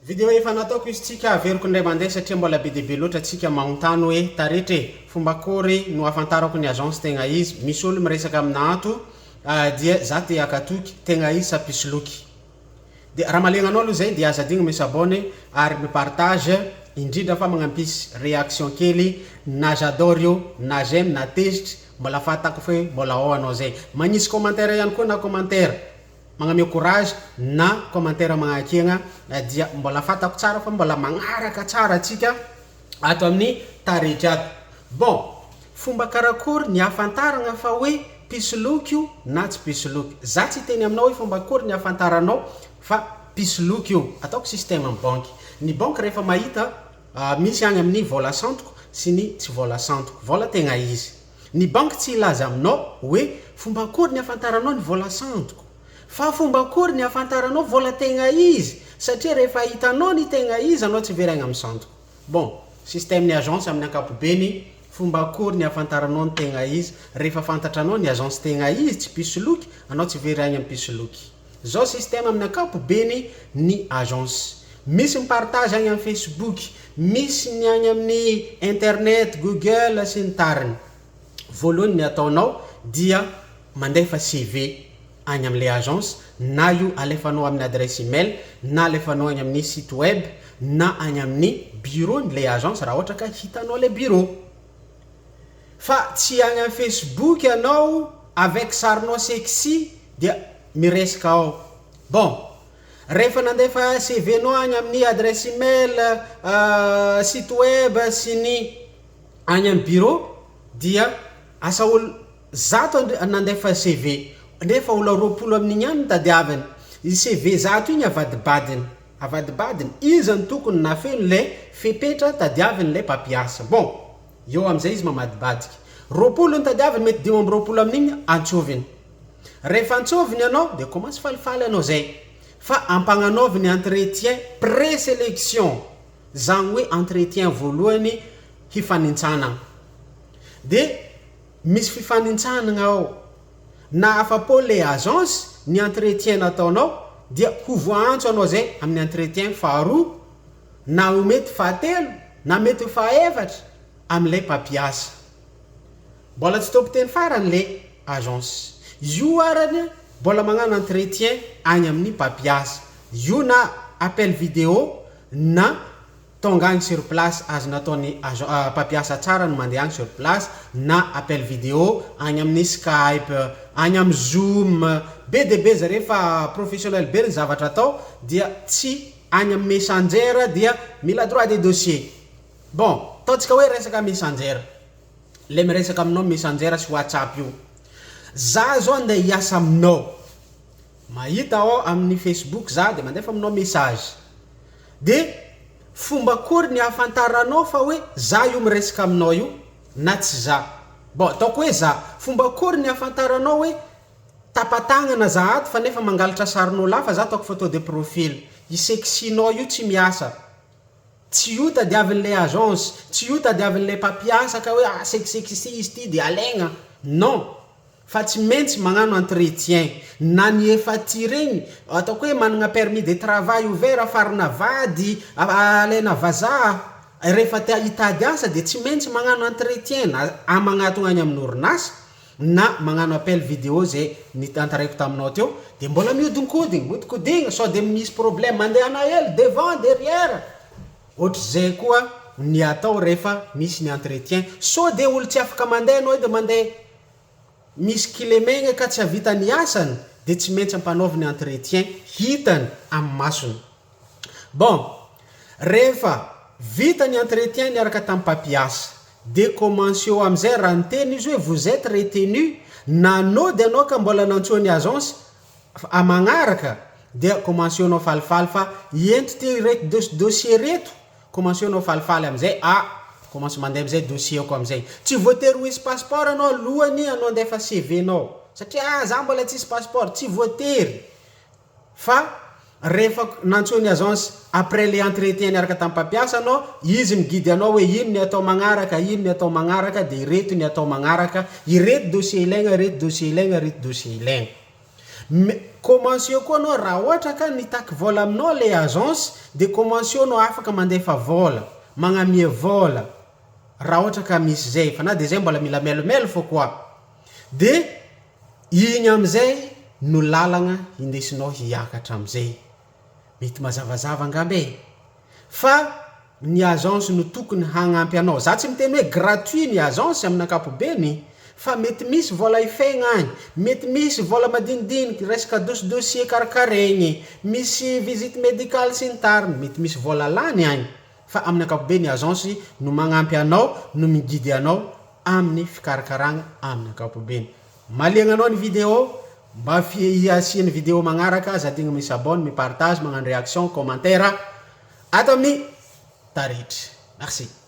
Video efa nataoko izy tsika averiko indray mandeha satria mbola be dia be loatra tsika magnontany hoe taretra e, fomba akory no ahafantarako ny agence tegna izy, misy olo miresaka amina ato dia za te hakatoky tegna izy sa mpisoloky. Dia raha mahaliagna anao aloha zay dia aza adigno mi s'abonne ary mi partage indrindra fa magnampisy réaction kely na j'adore io na j'aime na tezitry mbola fantako fa hoe mbola ao anao zay. Magnisy commentaire ihany koa na commentaire. Magnamia courage na commentaire magnakiagna dia mbola fantako tsara fa mbola magnaraka tsara antsika ato amin'ny taretra ato. Bon, fomba karakory ny ahafantaragna fa hoe mpisoloky io na tsy mpisoloky? Za tsy hiteny aminao hoe fomba akory ny ahafantaranao fa mpisoloky io. Ataoko système amin'ny banky. Ny banky rehefa mahita misy agny amin'ny vola santoko sy ny tsy vola santoko. Vola tegna izy. Ny banky tsy hilaza aminao hoe fomba akory ny ahafantaranao ny vola sandoko. Fa fomba akory ny ahafantaranao vola tegna izy satria rehefa hitanao ny tegna izy anao tsy very agny amin'ny sandoko. Bon, système ny agence amin'ny ankapobeny, fomba akory ny ahafantaranao ny tegna izy, rehefa fantatranao ny agence tegna izy tsy mpisoloky, anao tsy very agny amin'ny mpisoloky. Zao système amin'ny ankapobeny ny agence. Misy ny partage agny amin'ny facebook, misy ny agny amin'ny internet, google sy ny tariny. Voalohany ny ataonao dia mandefa CV agny amin'ilay agence na io alefanao amin'ny adresse email na alefanao agny amin'ny site web na agny amin'ny bureau-n'ilay agence raha ohatra ka hitanao ilay bureau. Fa tsy agny amin'ny facebook ianao avec sarinao sexy dia miresaka ao. Bon, rehefa nandefa CV-nao agny amin'ny adresse email, site web sy ny agny amin'ny bureau dia asa olo 100 nandefa CV nefa olo 20 amin'igny ihany no tadiaviny. I CV 100 igny avadibadiny, avadibadiny, iza no tokony nahafeno le fepetra tadiavin'ilay mpampiasa. Bon, eo amizay izy mamadibadika. 20 no tadiaviny mety 25 amin'igny antsoviny. Rehefa antsoviny ianao dia commence falifaly anao zay. Fa ampagnanaoviny entretien pré-sélection, zany hoe entretien voalohany hifanintsanagna. Dia misy fifanintsanagna ao. Na afa-po le agence ny entretien nataonao dia ho voaantso anao zay amin'ny entretien faharoa na ho mety fahatelo na mety ho fahaefatra amin'ilay mpampiasa. Mbola tsy tompon-teny farany le agence. Io arany mbola magnano entretien agny amin'ny mpampiasa. Io na appel vidéo na tonga agny sur place azo nataon'ny agent mpampiasa tsara ny mandeha agny sur place na appel vidéo agny amin'ny skype, agny amin'ny zoom, be dia be zare fa professionnel be ny zavatra atao dia tsy agny amin'ny messenger dia mila droit de dossier. Bon, ataontsika hoe resaka messenger. Le miresaka aminao messenger sy whatsapp io. Za zao andeha hiasa aminao. Mahita ao amin'ny facebook za de mandefa aminao message. De fomba akory ny ahafantaranao fa hoe za io miresaka aminao io na tsy za. Bon, ataoko hoe za. Fomba akory ny ahafantaranao hoe tapa-tagnana za ato fa nefa mangalatra sarin'olo hafa za ataoko photo de profil. I sexy-nao io tsy miasa. Tsy io tadiavin'ilay agence, tsy io tadiavin'ilay mpampiasa ka hoe ah sexy izy ity de alaigna. Non! Fa tsy maintsy magnano entretien. Na ny efa aty regny, ataoko hoe managna permis de travail ouvert afarina vady, alaina vazaha, rehefa te hitady asa de tsy maintsy magnano entretien na magnatogna agny amin'ny orinasa na magnano appel vidéo zay nitantaraiko taminao teo de mbola miodinkodigny, miodinkodigny sao de misy problème mandehana hely devant, derrière. Ohatr'izay koa ny atao rehefa misy ny entretien. Sao de olo tsy afaka mandeha anao de mandeha misy kilemegna ka tsy havita ny asany de tsy maintsy ampanaoviny entretien hitany amin'ny masony. Bon, rehefa vita ny entretien niaraka tamin'ny mpampiasa de commence eo amizay raha niteny izy hoe vous êtes retenu nanody anao ka mbola nantsoiny agence magnaraka dia commence eo anao falifaly fa ento ty reto dossier reto commence eo anao falifaly amizay ah commence mandeha amizay dossier-ko amizay. Tsy voatery ho hisy passeport anao alohany anao andefa CV-nao satria ah za mbola tsisy passeport, tsy voatery. Fa rehefa nantsoiny agence après le entretien niaraka tamin'ny mpampiasa anao, izy miguide anao hoe ino ny atao magnaraka, ino ny atao magnaraka, de ireto ny atao magnaraka, ireto dossier ilaigna, ireto dossier ilaigna, ireto dossier ilaigna. Commence eo koa anao raha ohatra ka nitaky vola aminao le agence, de commence eo anao afaka mandefa vola, magnamia vola raha ohatra ka misy zay, fa na de zay mbola mila melomelo fô koa. De igny amizay no lalagna indesinao hiakatra amizay. Mety mazavazava angamba e. Fa ny agence no tokony hagnampy anao. Za tsy miteny hoe gratuit ny agence amin'ny ankapobeny, fa mety misy vola ifegna agny, mety misy vola madinidiniky resaka dossidossier karakaregny, misy visite médicale sy ny tariny, mety misy vola lany agny. Fa amin'ny ankapobeny agence no magnampy anao, no miguide anao amin'ny fikarakaragna amin'ny ankapobeny. Mahaliana anao ny vidéo, mba hiasiany vidéo magnaraka, aza adigno mis'abonne, mipartage, magnano réaction, commentaire ato amin'ny Taretra. Merci.